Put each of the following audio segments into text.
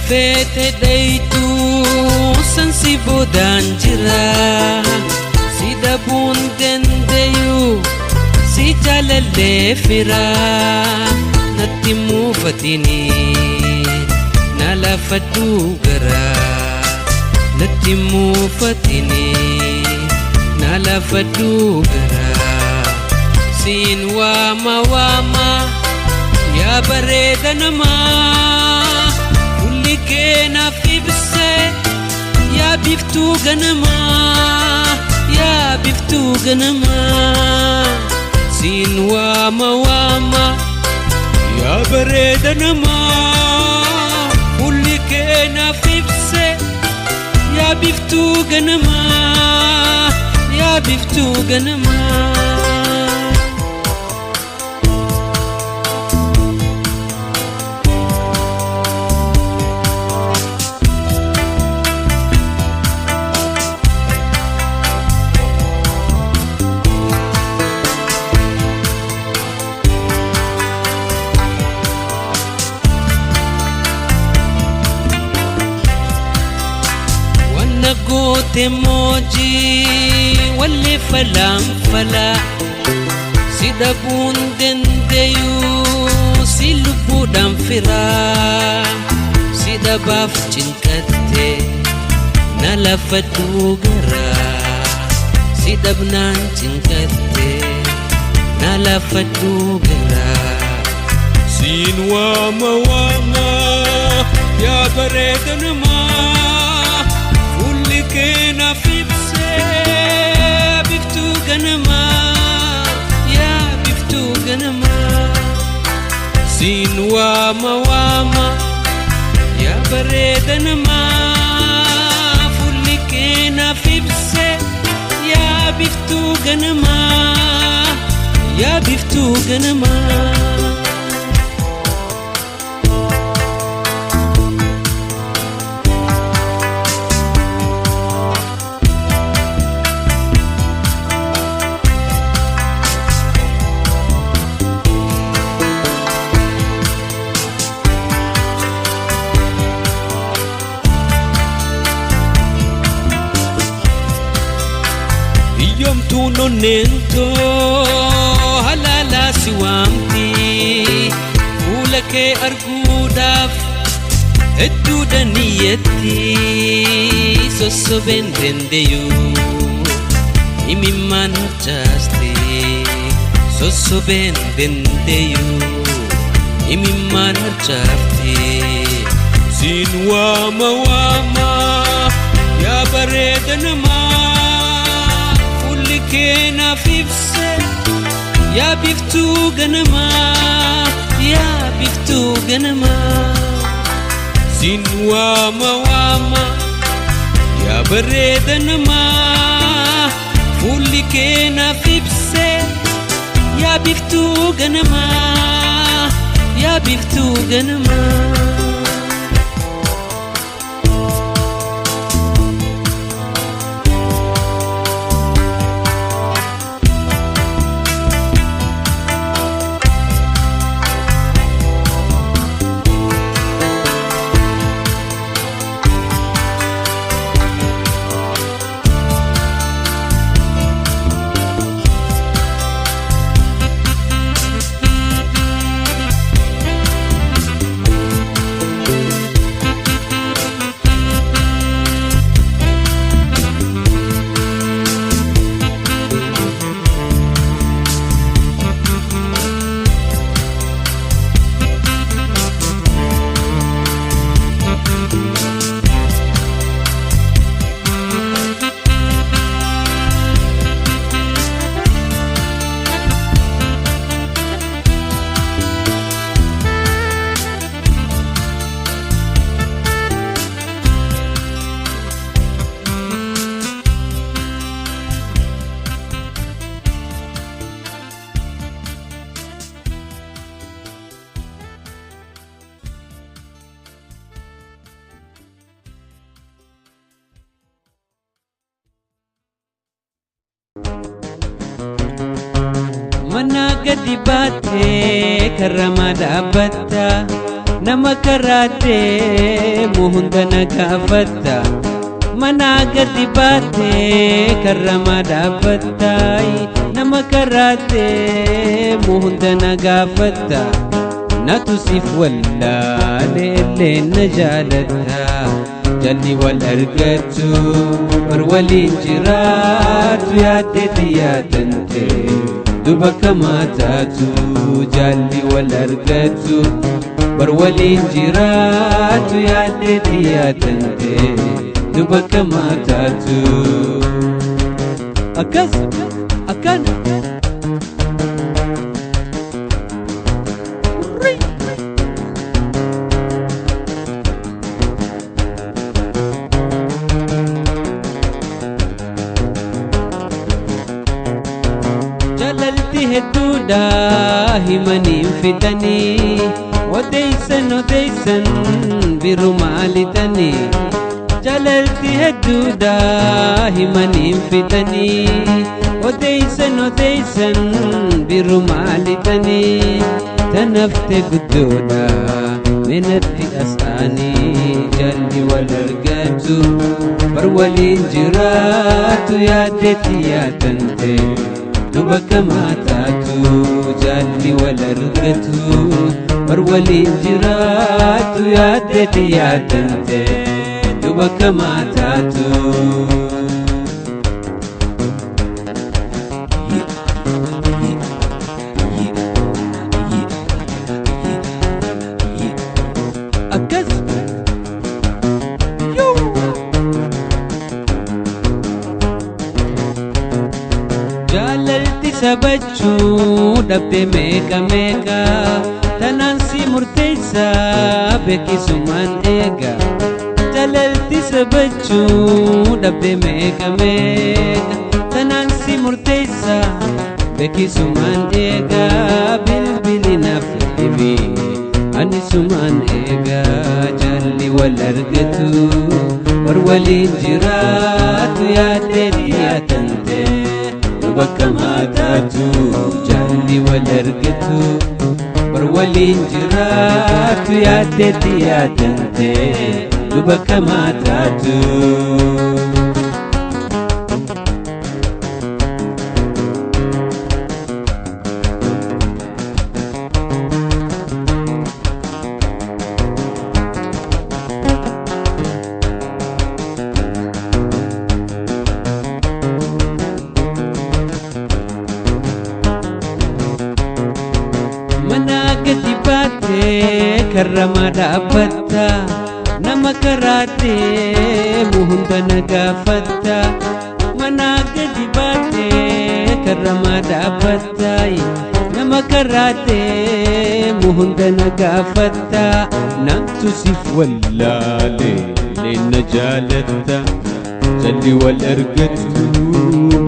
Feete dheeytuu san si boodaan jira. Si dhabuun dandayuu si jaalallee fira. Natti muufatini na lafadhuu garaa. Natti muufatini na lafadhuu garaa. Siin waama waama yaa bareeda namaa. Fuulli kee naaf ibsee yaa biiftuu ganamaa, yaa biiftuu ganamaa. Siin waama waama yaa bareeda namaa. Fuulli kee naaf ibsee yaa biiftuu ganamaa, yaa biiftuu ganamaa. Wanna goote moojii walli falaan falaa. Si dhabuun dandayuu si lubbuudhaan firaa. Si dhabaaf cinqatte na lafadhuu garaa. Si dhabnaan cinqatte na lafadhuu garaa. Siin waama waama yaa bareeda namaa. Fuulli kee naaf ibsee biiftuu ganamaa, yaa biiftuu ganamaa. Siin waama waama yaa bareeda namaa. Fuulli kee naaf ibsee yaa biiftuu ganamaa, yaa biiftuu ganamaa. Hiyyoomtuun onneentoo halaalaa si waamti. Fuula kee arguudhaaf hedduudha niyyatti. Sossobeen dandayuu imimmaan harcaasti. Sossobeen dandayuu imimmaan harcaafti. Siin waama waama yaa bareeda namaa. Fuulli kee naaf ibsee yaa biiftuu ganamaa, yaa biiftuu ganamaa. Siin waama waama yaa bareeda namaa. Fuulli kee naaf ibsee yaa biiftuu ganamaa, yaa biiftuu ganamaa. Mana gadi baatee karama dhaabbatta. Nama karaa deemu hunda na gaafatta. Manaa gadi baatee karramaa dhaabbatta. Nama karaa deemu hunda na gaafatta. Natu siif wallaalee illee na jaalatta. Jalli wal argatu bar waliin jiraatu yaaddeeti yaadante duba kamaa taatu jaalli wal argatu bar waliin jiraatu yaaddeeti yaadante duba kamaa taatu. Akkas akkana. Jaalalti hedduudha himanii fidanii odeessan odeessan birumaa lixanii. Jaalalti hedduudha himanii fidanii odeessan odeessan birumaa lixanii. Tanafte guddoodha minatti as'aanii jalli wal argatu bar waliin jiraatu yaaddetti yaadante. Duba kamaa taatu jaalli wal argatu bar waliin jiraatu yaaddetti yaadante duba kamaa taatu. Akkas. Jaalalti sabachuu dhabde meeqa meeqa tanaan si murteessa beekisumaan eega. Jaalalti sabachuu dhabde meeqa meeqa tanaan si murteessa beekisumaan eega bilbili naaf dhibi ani sumaan eega jaalli wal argatu war waliin jiraatu yaaddeetti yaadante. Bakka maataatu jaalli wal argatu bar waliin jiraatu yaaddeetti yaadante bakka maataatu. Mana gadi baatee karramaa dhaabbatta nama karaa deemu hunda na gaafatta. Mana gadi baatee karramaa dhaabbatta nama karaa deemu hunda na gaafatta. Natu siif wallaalee na jaalatta jalli wal argatu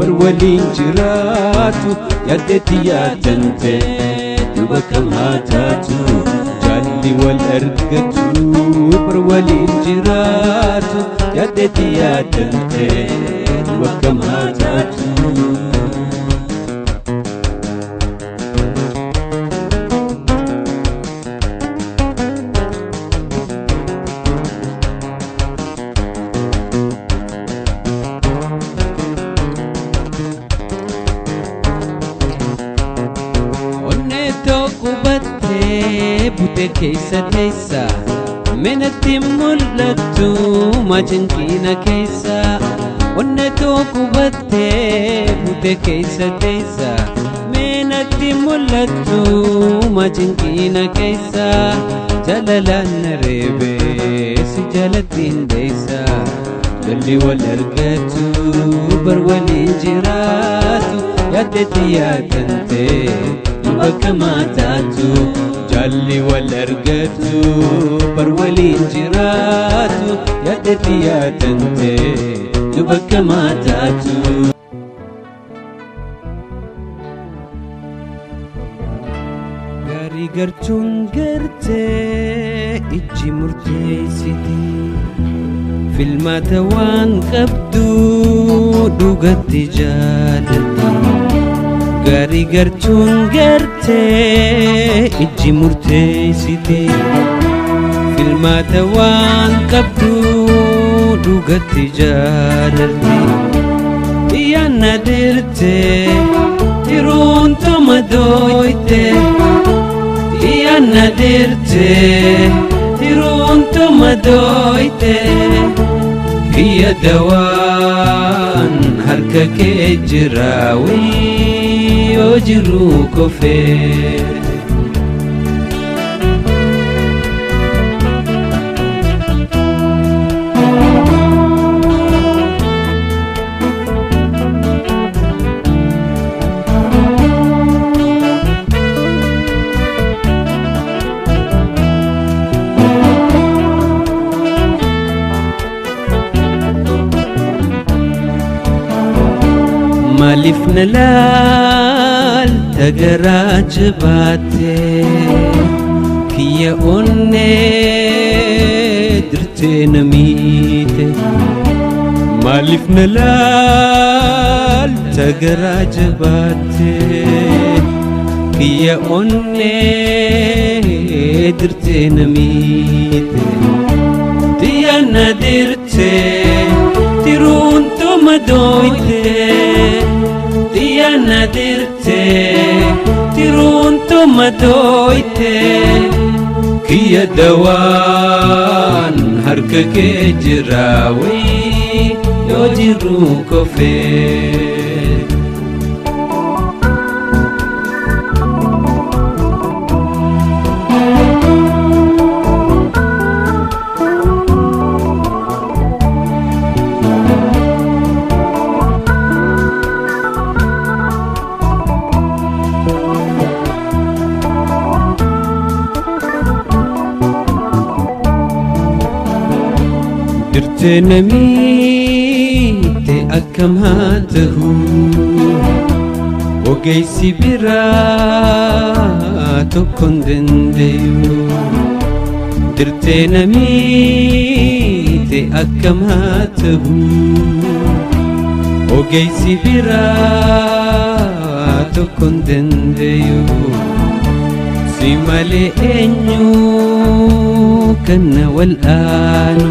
bar waliin jiraatu yaaddeetti yaadante. Duba kamaa taatu jaalli wal argatu bar waliin jiraatu yaaddeetti yaadante duba kamaa taatu. Onnee tokko battee bute keessa teessa minatti mul'attu macinqiina keessa. Onnee tokko battee bute keessa teessa minatti mul'attu macinqiina keessa. Jaalalaan na reebee si jalatti hin deessa jalli wal argatu bar waliin jiraatu yaaddeetti yaadante bakka maataatu jaalli wal argatu bar waliin jiraatu yaaddeetti yaadante bakka maataatu. Gaarii gartuun gartee ijji murteessiti filmaata waan qabdu dhugatti jaalatti. Gaarii gartuun gartee ijji murteessiti. Filmaata waan qabdu dhugatti jaalalti. Xiyyaanna dirte tiruun toma dooyte. Xiyyaanna dirte tiruun toma dooyte. Kiyya dawaan harka kee jira yoo jiru kofee. Maaliif na laalta garaa jabaattee kiyya onnee dirtee na miite? Maaliif na laalta garaa jabaattee kiyya onnee dirtee na miite? Xiyya na dirtee tiruun toma dooyte. Xiyya na dirtee tiruun toma dooyte. Kiyya dawaan harka kee jira yoo jiru kofee. Dirtee na miite akkam haa ta'u ogeessi biraa tokko hin dandayu. Dirtee na miite akkam haa ta'u ogeessi biraa tokko hin dandayu. Si malee eenyu kan na wal'aanu?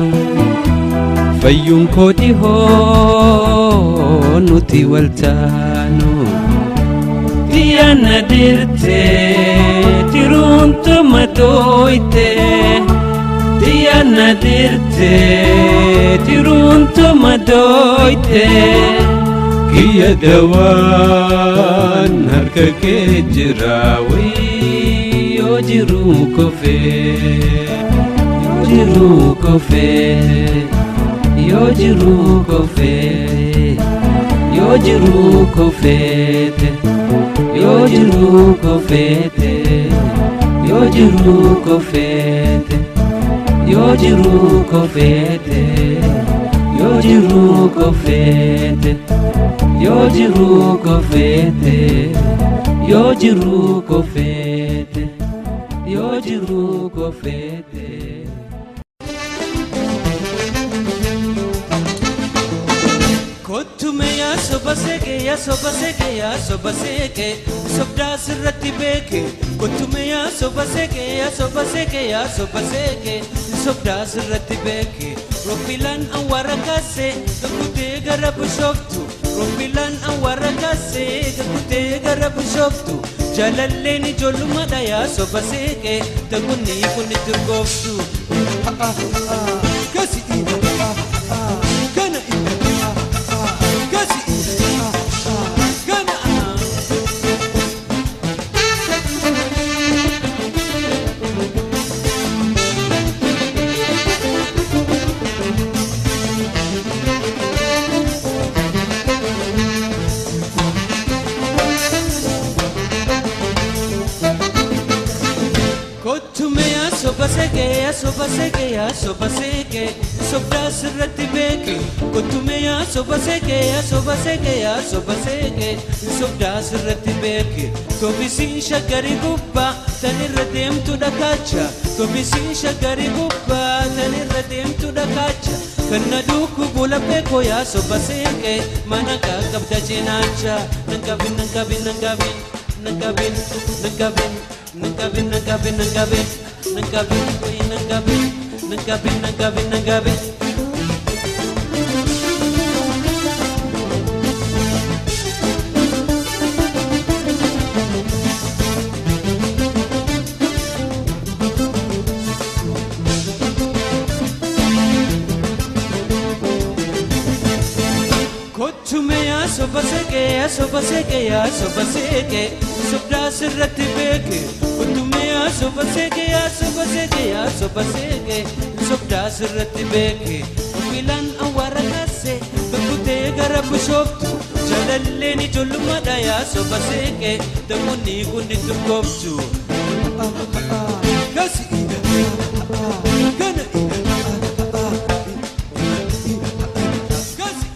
Fayyuun koo dhihoo nuti wal taanu. Xiyya na dirtee tiruun toma dooyte. Xiyya na dirtee tiruun toma dooyte. Kiyya dawaan harka kee jira yoo jiru kofee. Yoo jiru kofee. Yoo jiru kofee. Yoo jiru kofeete. Yoo jiru kofeete. Yoo jiru kofeete. Yoo jiru kofeete. Yoo jiru kofeete. Yoo jiru kofeete. Yoo jiru kofeete. Yoo jiru kofeete. Kottume yaa soba seeqee yaa soba seeqee yaa soba seeqee sobdaa sirratti beeke. Kottume yaa soba seeqee yaa soba seeqee yaa soba seeqee sobdaa sirratti beeke. Roobilaan awwaara kaasee gaggutee gara Bishooftu. Roobilaan awwaara kaasee gaggutee gara Bishooftu. Jaalalleen ijoollummaadha yaa soba seeqee tagunni kun itti urgooftu. Kasi kana kasi kana. Kottume yaa soba seeqee yaa soba seeqee yaa soba seeqee sobdaa sirratti beeke. Kottume yaa soba seeqee yaa soba seeqee yaa soba seeqee sobdaa sirratti beeke. Toobisiin shaggarii gubbaa tan irra deemtu dhakaacha. Toobisiin shaggarii gubbaa tan irra deemtu dhakaacha. Kan na dhukkubu laphee koo yaa soba seeqee mana qaqqabda cinaacha. Nan qabin nan qabin nan qabin nan qabin nan qabin nan qabin nan qabin nan qabin nan qabin nan qabin Nan gaabin nan gaabin nan gaabin. Kottume soba seeke soba seeke soba seeke sobdaa sirratti beeke. Kottume soba seeke soba seeke soba seeke sobdaa sirratti beeke. Filan awwaara kaase bakkutee gara bishooftu jaalalleen ijoollummaadha yaa soba seeke namoonni kun ni turgooftu. Kasi kana kasi.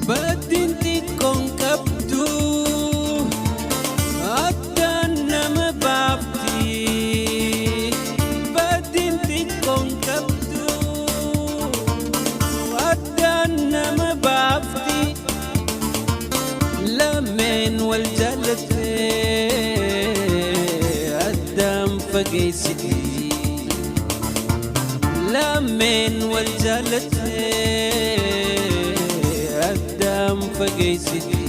Baddiin xiqqoon qabdu addaan nama baafti. Baddiin xiqqoon qabdu addaan nama baafti. Lameen wal jaalatee addaan fageessiti. Lameen wal jaalatee addaan fageessiti.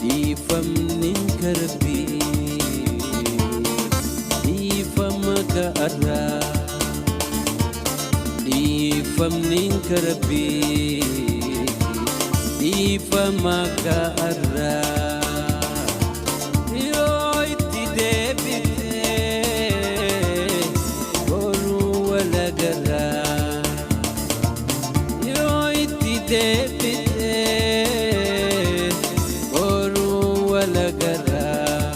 Dhiifamni karbii dhiifama ka'arraa. Dhiifamni karbii dhiifama ka'arraa. Yoo itti deebitee boruu wal agarraa. Yoo itti deebitee boruu wal agarraa.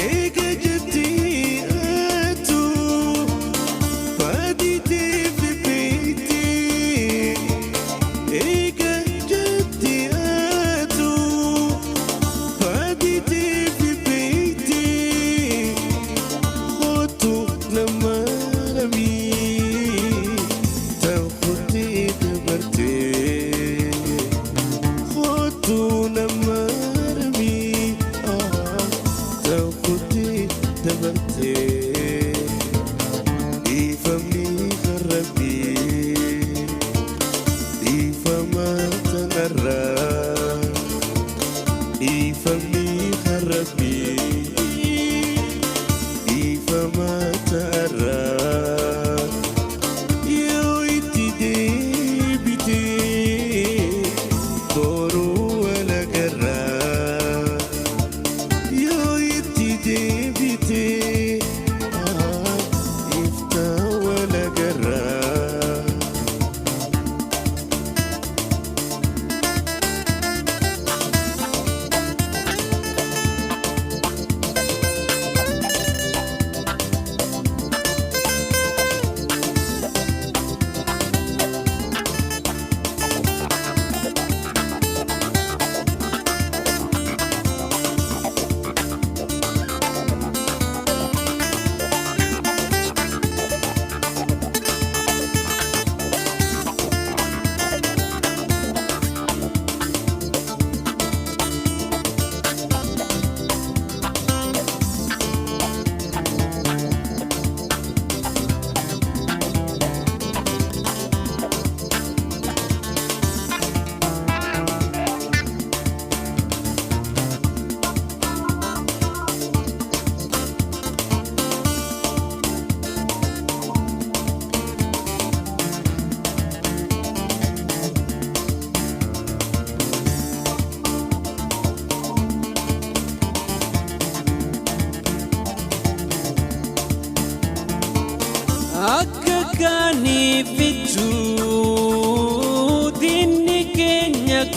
Eega jettee atu faditee fifiitee. Eega jettee atu faditee fifiitee. Kootu nama ramii ta'uutee dabartee. Kootu nama ramii ta'uutee dabartee. Dhiifamni karrabii dhiifama tanarraa. Dhiifamni karrabii dhiifama tanarraa. Yoo itti deebitee boruu wal agarraa. Yoo itti deebitee iftaan wal agarraa.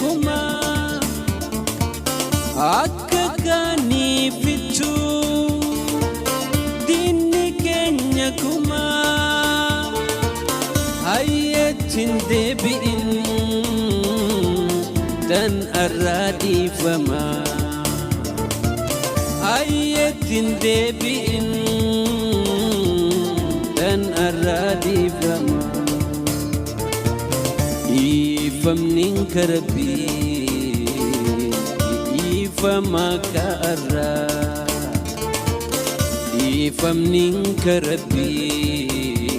Kumaa akka kaaniifittu diinni keenya kumaa hayyattiin deebi'in tan arraa dhiifamaa hayyattiin deebi'in tan arraa dhiifamaa dhiifamni karabbii dhiifama ka'arraa dhiifamni karabbii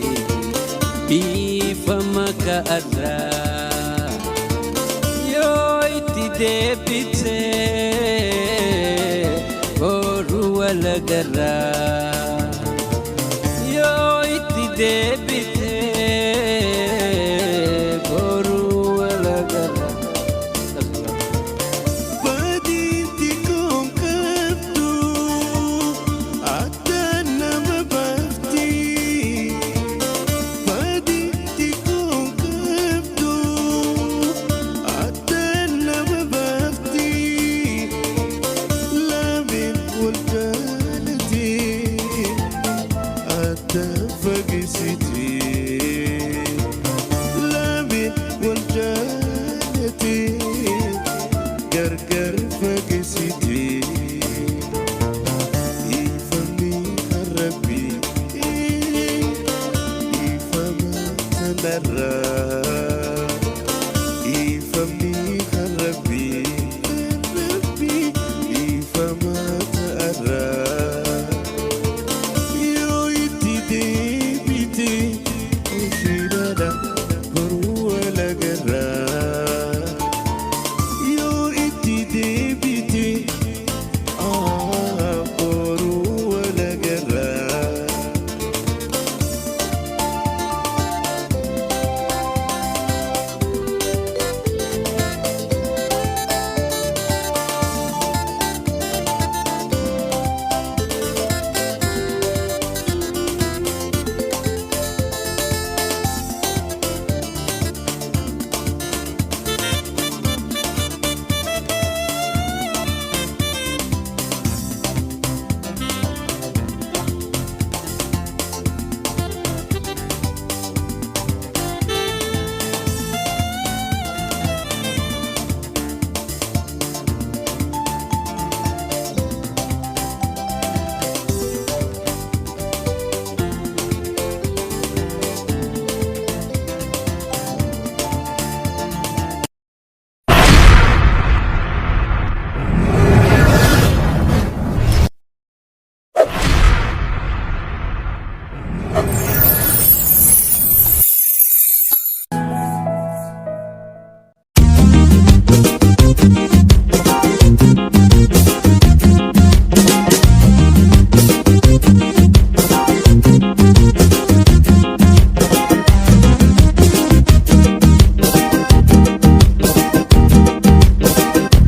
dhiifama ka'arraa yoo itti deebite boru walagarraa yoo itti deebite boru walagarraa. Badiinti kun qabdu addaan nama baafti. Badiinti kun qabdu addaan nama baafti. Lameen wal jaalati addaan fageessiti. Lameen wal jaalati gargar fageessiti. Dhiifamni Rabbi dhiifama kanarraa. Dhiifamni Rabbi Rabbi dhiifama ta'arraa. Yoo itti deebite isheenadha boruu walagarraa. Yoo itti deebite boruu walagarraa.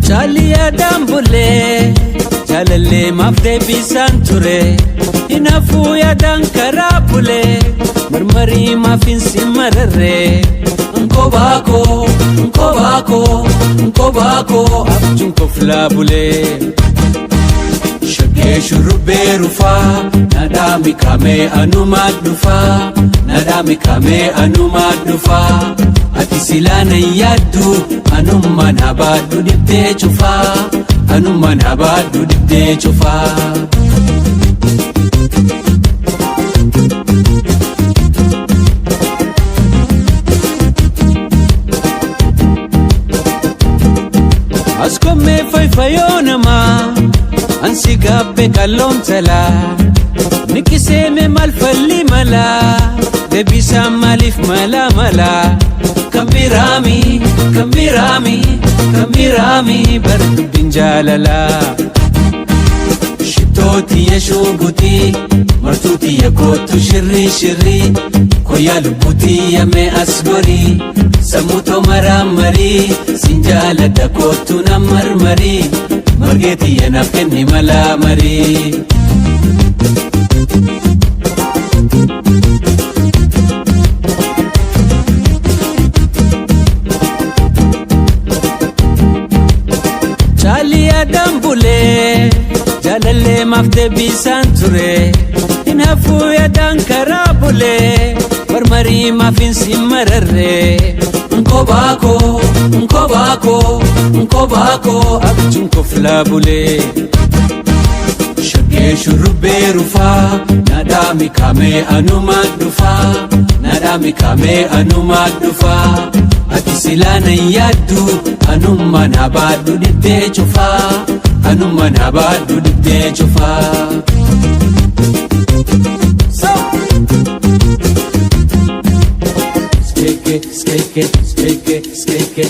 Jaaliyaadhaan bulee jaalallee maaf deebisaan ture hinaafuu yaadaan karaa bulee marmarii maaf hin si mararree. Nkobaakoo nkobaakoo nkobaakoo abjuun koflaa bulee. Shaggee shurrubbee rufaa nadhaa mikamee anumaa dhufaa nadhaa mikamee anumaa dhufaa ati silaa nan yaaddu anummaan habaadhu dhibdee cufaa anummaan habaadhu dhibdee cufaa. Askommee fayyoo namaa ansi gaabbee qalloon talaa niqiseeme maal falli malaa deebisaan maaliif malaa malaa kan biraami kan biraami kan biraami bara dubbiin jaalalaa. Shittootii shugutii martuutii kootu shirrii shirrii koyaa lubbuutii yamee as gorii sammuu maraa marii sin jaaladha kootu na marmarii margeetii yanaaf kenni malaa marii. Caalii yaadaan bulee jaalallee maaf deebisaan ture hinaafuu yaadaan karaa bulee marmarii maaf hin si mararree. Nkobaako nkobaako nkobaako abjuun koflaa bulee. Shaggee shurrubbee rufaa naadhaa mikamee anuma dhufaa naadhaa mikamee anuma dhufaa ati silaa nan yaaddu anumma na baadhu dhibdee cufaa anumma na baadhu dhibdee cufaa. So. Skeke skeke skeke skeke.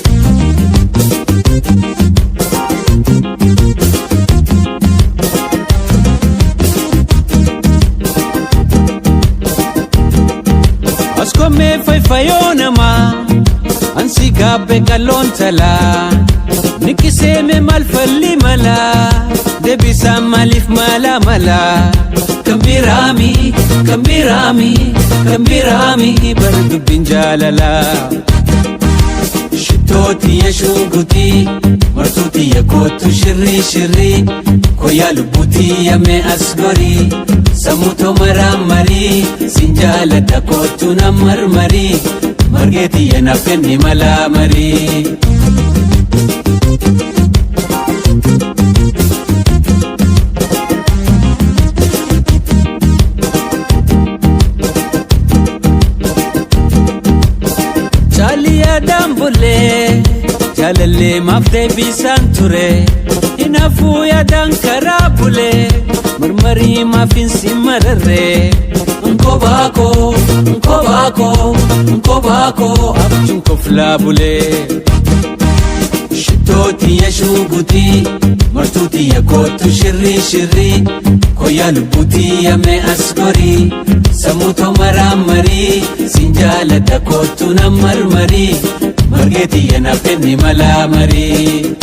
Askomee fayyoo namaa ansi gaabbe qalloon talaa niqiseeme maal falli malaa deebisaan maaliif mala malaa. Kan biraami kan biraami kan biraami bara dubbiin jaalalaa. Shittootii shungutii martuutii kootu shirrii shirrii koyaa lubbuutii yamee as gorii sammuu maraa marii sin jaaladha kootu na marmarii margeetii naaf kenni malaa marii. Caalii yaadaan bulee jaalallee maaf deebisaan ture hinaafuu yaadaan karaa bulee marmarii maaf hin si mararree. Nkobaako nkobaako nkobaako abjuun koflaa bulee. Shittootii shungutii martuutii kootu shirrii shirrii koyaa lubbuutii yamee as gorii sammuu maraa marii sin jaaladha kootu na marmarii margeetii naaf kenni malaa marii.